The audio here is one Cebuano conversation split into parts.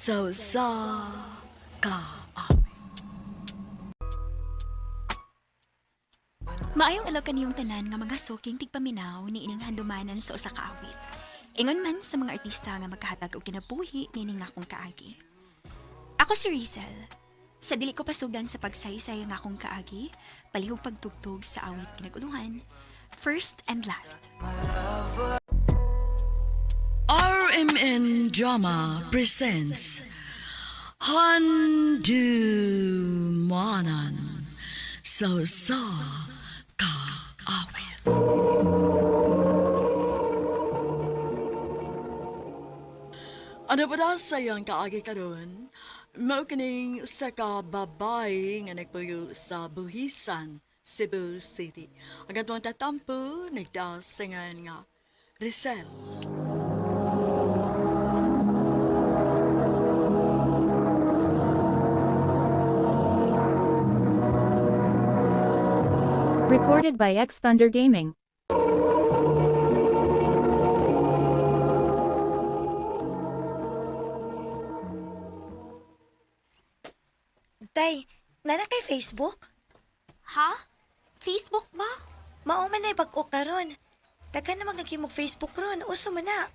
Sa usa ka awit. Maayong alaw kaniyong tanan nga mga suking tigpaminaw ni ining handumanan sa usa ka awit. Ingon man sa mga artista nga magkahatag og kinabuhi nining akong kaagi. Ako si Rizel. Sa dili ko pasugan sa pagsaysay ang akong kaagi, palihog pagtugtog sa awit kinaguluhan, first and last. RMN Drama presents Handumanan sa usa ka awit. Ano pa daw sa iyang kaagi karon? Mao kining sa ka babae nga nagpuyo sa Buhisan, Cebu City. Ang atong tatampo nagdasingan nga Rizal. Recorded by X Thunder Gaming. Tay, nana kay Facebook? Ha? Facebook ba? Mao man ay bag-o karon. Daghan na magagimog Facebook ron, uso man na.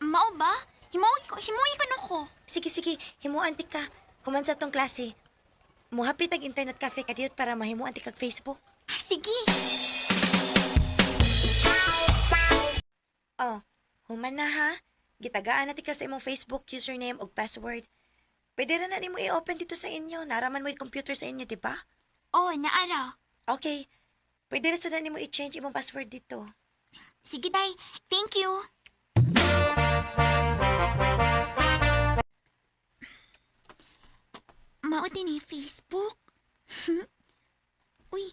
Mao ba? Himuoy ko, himuoy ko no ko. Sige sige, himuan ti ka. Human sa tong klase. Muhapit ang internet cafe kadiyot para mahimuan ti kag Facebook. Ah, sige. Oh, human na ha. Gitagaan na ti ka sa imong Facebook username ug password. Pwede ra na nimo i-open dito sa inyo. Naraman mo yung computer sa inyo, di ba? Oh, naara. Okay. Pwede ra sa na nimo i-change imong password dito. Sige, day. Thank you. Mao din ni Facebook. Uy.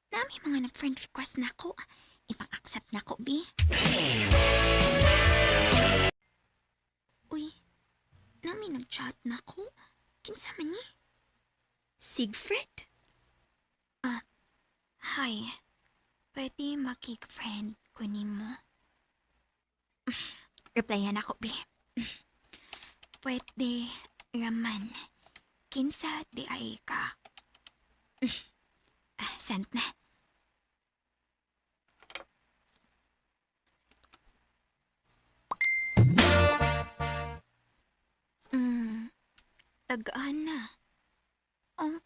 Nami mga nag-friend request na ko. Ipang-accept na ko, bi. Uy. Nami nag-chat na ko. Kinsa man ni? Siegfried? Ah, hi. Pwede makik-friend ko nimo. Replyan ako, be. Pwede raman. Kinsa di ay ka. Ah, sent na. Tagaan na. Oh,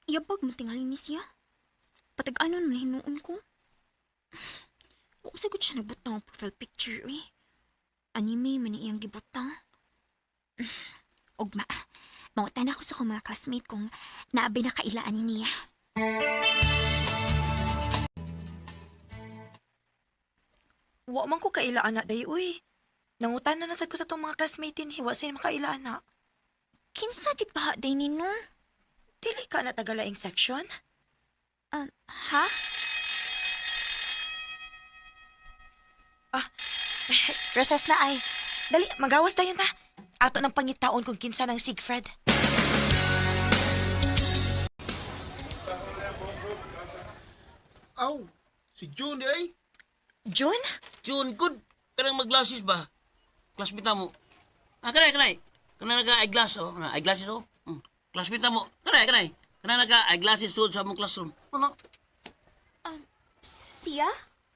yabag mo tingali ni siya. Patag-anon man hinuon ko. Wa sagot siya nagbutang ang profile picture eh. Anime man iyang gibutang. Ugma, mangutan ako sa akong mga classmate kung naabi na kailaan ni niya. Wa man ko kaila ana day uy. Nangutan na nasad ko sa tong mga classmate din, hiwa sila makaila ana. Kinsa gid ba day nino? Dili ka na tagalaing section? Ah, ha? Recess na ay. Dali, magawas tayo na. Ato ng pangitaon kung kinsa ng Siegfried. Aw, si June di ay. June? June, good. Kanang mag-glasses ba? Classmate na mo. Ah, kanay, kanay. Kanang naga-eyeglass, oh. Kana, eyeglasses, oh. Classmate na mo. Kanay, kanay. Kanang naga-eyeglasses sud sa among classroom. Ano? Siya?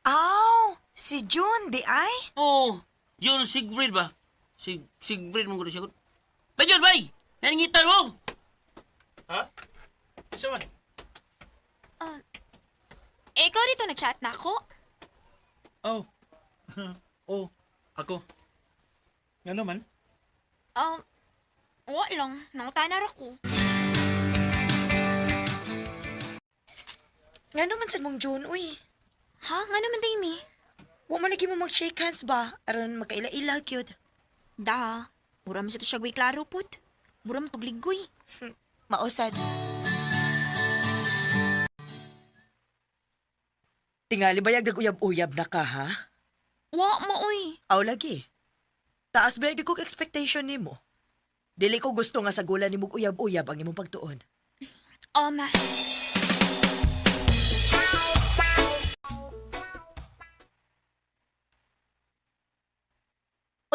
Aw, si June di ay? Oh, June Siegfried ba? Siegfried mo ko siya. Bay, June, bay! Naningitan mo! Ha? Isa man. Eh, ikaw dito nag-chat na ako. Oh. Oh, ako. Nga naman? Um, wa lang. Nangutan na ra ko. Nga naman sad mong June, uy. Ha? Nga naman day mi? Wa man lagi mo mag-shake hands ba? Aron magkaila-ila gyud. Da. Mura man sa to siya gway klaro pud. Mura man tugligoy. Mausad. Tingali bayag nag-uyab-uyab na ka, ha? Wa mo uy. Aw lagi. Taas bayag kog expectation nimo. Dili ko gusto nga sagulan nimo og uyab-uyab ang imong pagtuon. Oh, ma.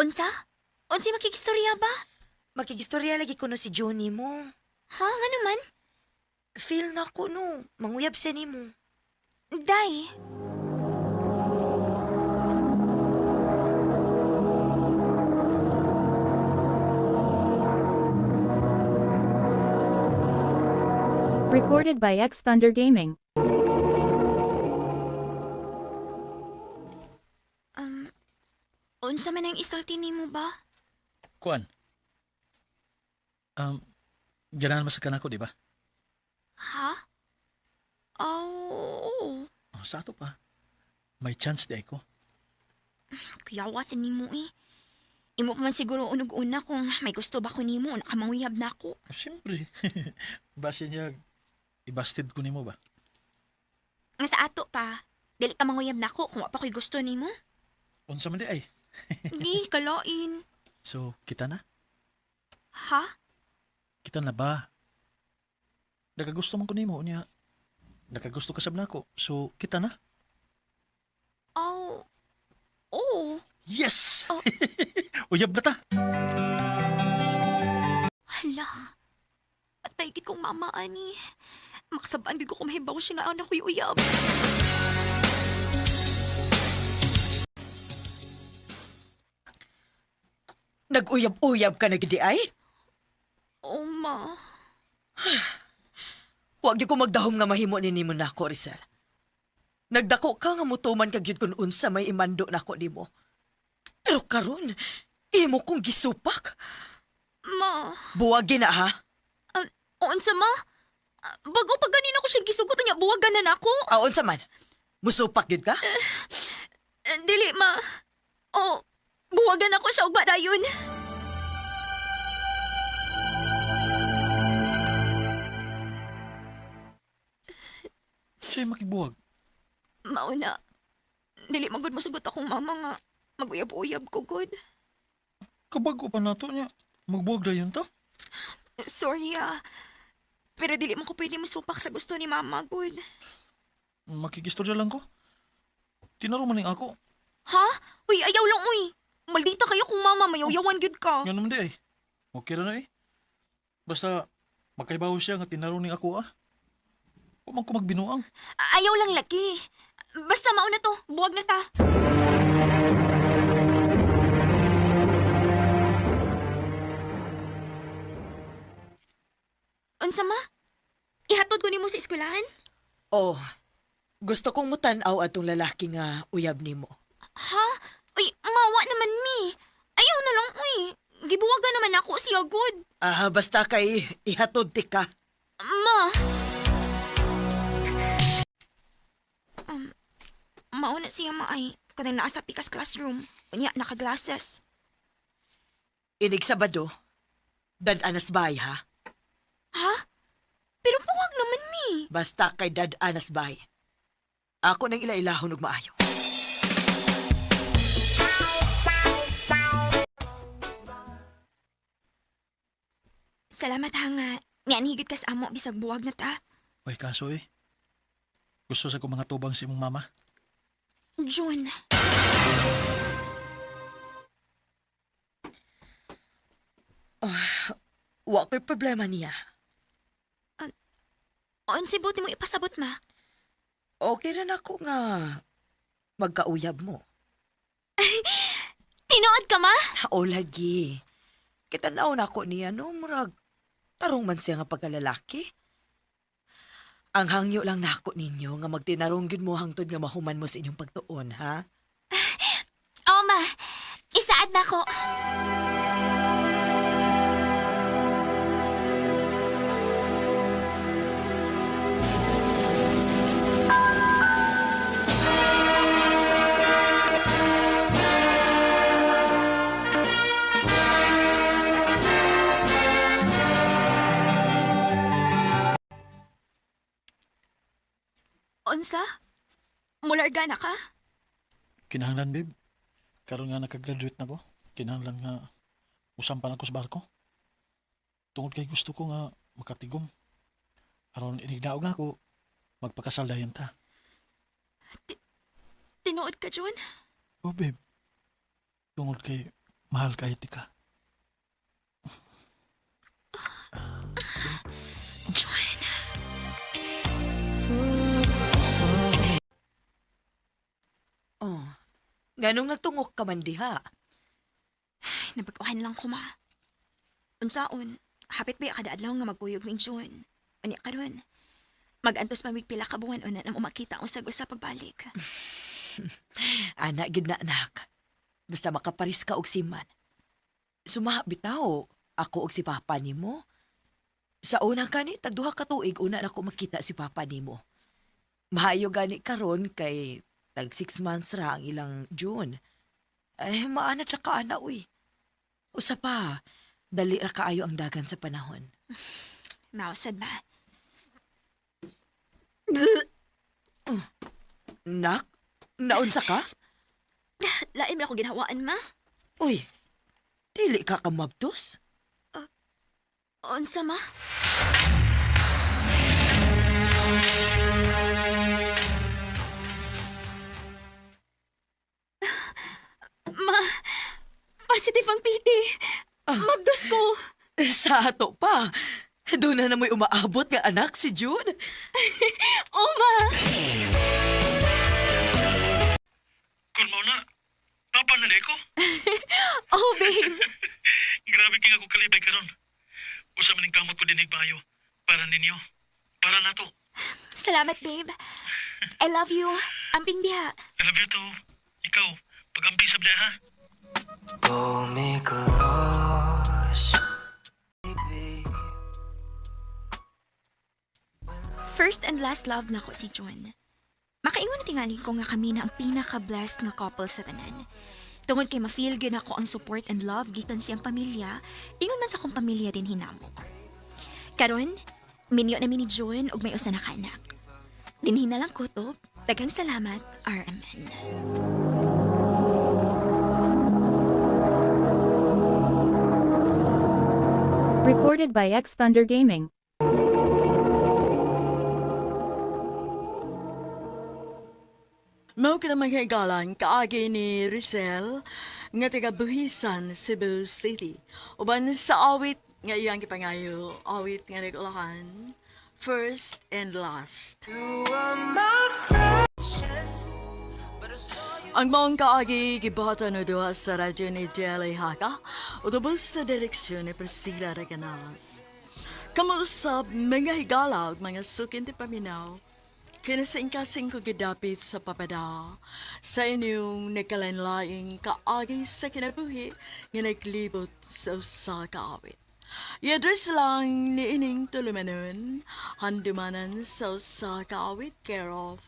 Unsa? Unsay makigistorya ba? Makigistorya lagi kuno si Johnny mo. Ha, nga naman? Feel na ko no, manguyab siya nimo. Day. Recorded by X Thunder Gaming. Unsa man ang isulti nimo ba? Kuan. Um, ganahan man sa kanako, di ba? Ha? Oh, Oh, sa ato pa. May chance di ay ko. kuyawa sa nimo eh. Imo pa man siguro unog-una kung may gusto ba ko nimo, nakamanguyab na ako. Oh, siyempre. Base niya, ibasted ko nimo ba? Nga sa ato pa, dili ka manguyab na ako kung wa pa ko'y gusto nimo. Unsa man di ay. Di, kalain. So, kita na? Ha? Kita na ba? Nakagusto man ko nimo niya. Nakagusto ka sab nako. So, kita na? Oh, oh. Yes! Oh. Uyab na ta. Hala. Atay gid kong mama ani. Makasabaan gid ko kung mahibaw siya na anak ko'y uyab. Nag-uyab-uyab ka na gidi ay? Oh, ma. Wag gyud ko magdahom nga mahimo ni nimo nako, Rizal. Nagdako ka nga mutuman ka gyud kun unsa may imando nako nimo. Pero karon, imo kong gisupak. Ma. Buwagi na ha. Unsa ma? Ah, bago pa ganin ako siya gisugot niya, buwagan na nako. Ah, unsa man? Musupak gyud ka? Eh, dili ma. Oh, buwagan ako siya ug dayon. Sa'yo makibuwag. Mauna. Dili magud masugot akong mama nga maguyab-uyab ko gud. Kabago pa nato niya. Magbuwag dayon ta. Sorry ah. Pero dili man ko pwede musupak sa gusto ni mama gud. Makikistorya lang ko. Tinaro man ning ako. Ha? Uy, ayaw lang uy. Maldita kayo kung mama, mayawyawan gyud ka. Nga naman di ay. Okay ra na eh. Basta, magkaibaw siya nga tinaro ning ako ah. Wa man ko magbinuang. Ayaw lang lagi. Basta mauna to, buwag na ta. Unsa ma? Ihatod ko nimo sa eskwelahan? Oh, gusto kong mutan-aw atong lalaki nga uyab nimo. Ha? Uy, mawa naman mi. Ayaw na lang uy. Gibuwagan naman ako siya good. Ah, basta kay ihatod ti ka. Ma. Mauna siya ma ay kanang naa sa pikas classroom. Unya naka-glasses. Inig Sabado, dad-anas bay ha. Ha? Pero buwag naman mi. Basta kay dad-anas bay. Ako nang ilailahon og maayo. Salamat ha nga. Nianhigit ka sa amo bisag buwag na ta. Uy, kaso eh. Gusto sa ko mga tubang si imong mama. June. Wa ko'y problema niya. Unsi buti mo ipasabot ma. Okay ra nako nga magkauyab mo. Tinuod ka ma? O lagi. Kita naon ako niya no, murag tarong man siya nga pagkalalaki. Ang hangyo lang nako ninyo nga magtinarong gyud mo hangtod nga mahuman mo sa inyong pagtuon, ha? Oo ma. Isaad na ko. Unsa? Mularga na ka? Kinahanglan, babe. Karon nga nakagraduate na ko. Kinahanglan nga usampan ako sa barko. Tungod kay gusto ko nga makatigom. Aron inignaog na ako, magpakasal dayon ta. Tinuod ka, John? Oh, babe. Tungod kay mahal kay tika. John. Oh. Nganong nagtungok ka man diha? Ay, nabag-uhan lang ko, ma. Unsaon, hapit ba kada adlaw nga magpuyog ni June? Unya karon. Magantos pa mig pila ka buwan una nang umakita ang usag-usa pagbalik. Ana gid na anak. Basta makaparis ka og siman. Sumaha bitaw, ako og si papa nimo. Sa unang kani tag duha ka tuig una nako makita si papa nimo. Maayo gani karon kay tag 6 months ra ang ilang June. Ay maanad ra ka ana uy. Usa pa, dali ra kaayo ang dagan sa panahon. Mausad, ma. Nak, naunsa ka? Lain man ako ginhawaan, ma. Uy, dili ka kamabtos? Unsa, ma? Ma, positive ang PT. Mabdos ko. Sa ato pa. Doon na namoy umaabot nga anak si June. Oh, ma! Kung mo na, papa na ko. Oh, babe. Grabe kay ako kalibay karon. Usa man ning kamot ko dinig maayo para ninyo. Para nato. Salamat, babe. I love you. Amping diha. I love you too. Ikaw, pagampi sa ha. Pull me close, baby. First and last love nako si John. Makaingon na tingali ko nga kami na ang pinaka-blessed nga couple sa tanan. Tungod kay ma-feel gyud ako ang support and love gikan siyang pamilya, ingon man sa akong pamilya din hinamo. Karon, minyo na mi ni John ug may usa na ka anak. Dinhi na lang kutob. Daghang salamat, RMN. Recorded by X Thunder Gaming. Mao ka naman higalan kaagi ni Rizel nga taga Buhisan, Cebu City. Uban sa awit nga iyang gipangayo, awit nga nagulahan, First and Last. You were my friends, but I saw you. Ang maong kaagi gibuhatan o duha sa radyo ni Jelly Haka o tubos sa direksyon ni Priscilla Reganales. Kamuusab mga higala ug mga sukin ti paminaw. Kinasingkasing ko gidapit sa papada sa inyong nagkalainlaing kaagi sa kinabuhi nga naglibot sa usa ka awit. I-address lang ni ining tulumanon, handumanan sa usa ka awit, care of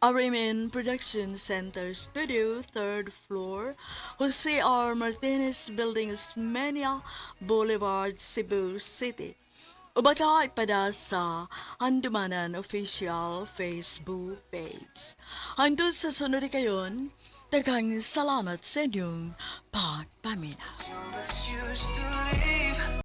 RMN Production Center Studio, third floor, Jose R. Martinez Building, Osmeña Boulevard, Cebu City. O baka ipada sa Handumanan Official Facebook page. Hangtod sa sunod kayon, daghang salamat sa inyong pagpaminaw. Excuse to leave.